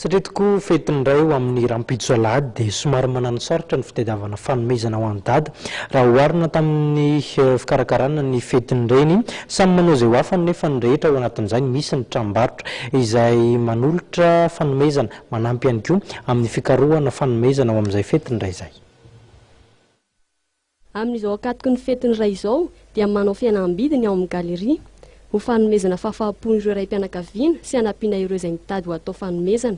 Satria tokoa fetin'ny ray ho amin'ny rahampitso alahady dia somary mananosarotra ny fitadiavana fanomezana ho an'i Dada raha oharina tamin'ny fikarakarana ny fetin'ny reny. Samy manao izay ho afany nefa ny rehetra ao anatin'izany misy ny tranombarotra izay manolotra fanomezana, manampy ihany koa amin'ny fikarohana fanomezana ho amin'izay fetin'ny ray izay. Amin'izao ankatoky ny fetin'ny ray izao dia manao fihenam-bidy ny ao amin'ny galerie. Ho fanomezana fahafaham-po ireo raim-pianakaviana sy hanampiana ireo izay mitady ho atao fanomezana.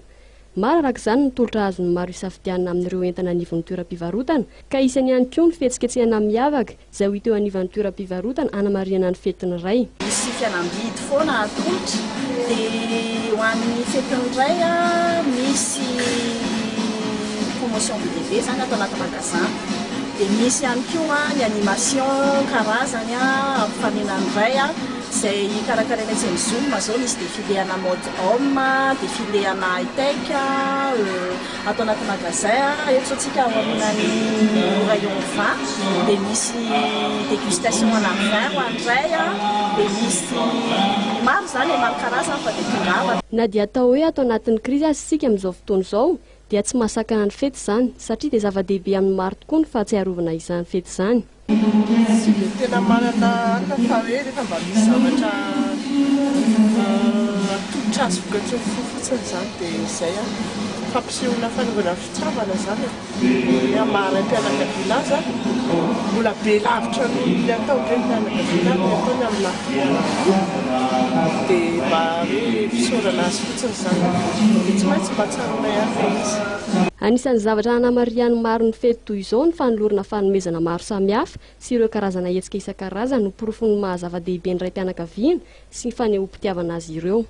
Maro araka izany ny tolotra azon'ny maro isafidianana amin'ireo entana anivon'ny toeram-pivarotana ka isany ihany koa ny fihetsiketsehana miavaka izay ho hita eo anivan'ny toeram-pivarotana hanamarihana ny fetin'ny ray. Misy fihenam-bidy foana atolotra dia ho an'ny fetin'ny ray misy promotion be dia be izany ato anaty magasin. Dia misy ihany koa ny animation karazany ampifaliana ny ray izay karakaraina etsy amin'ny Zoom izao, misy défilé ana mode homme, défilé ana high tech ato anaty magasin, eto izao tsika ao aorianan'ny rayon vin dia misy dégustation ana vin ho an'ny ray, dia misy maro izany e, maro karazany fa dia tongava. Na dia atao hoe ato anatin'ny krizy aza isika amin'izao fotoana izao dia tsy mahasakana ny fety izany, satria dia zava-dehibe amin'ny maro tokoa ny fahatsiarovana izany fety izany. Tsy dia tena manana anona fa hoe rehefa mba misy zavatra atolotra azy vokatry ny fo fotsiny izany dia izay an. Fampisehoana fanaovana fitiavana izany e. Ny amin'ny maha raim-pianakaviana azy an, mbola be lavitra noho ny ataon-drenim-pianakaviana ary ny ataony amin'ny lafiny ara-bola. Dia mba hoe fisaorana azy fotsiny izany an. Dia tsy maintsy mba tsaroana ihany ilay izy. Anisan'ny zavatra hanamarihan'ny maro ny fety toy izao ny fanolorana fanomezana maro samihafa sy ireo karazana hetsika isan-karazany ho porofon'ny maha zava-dehibe ny raim-pianakaviana sy ny fanehoam-pitiavana azy ireo.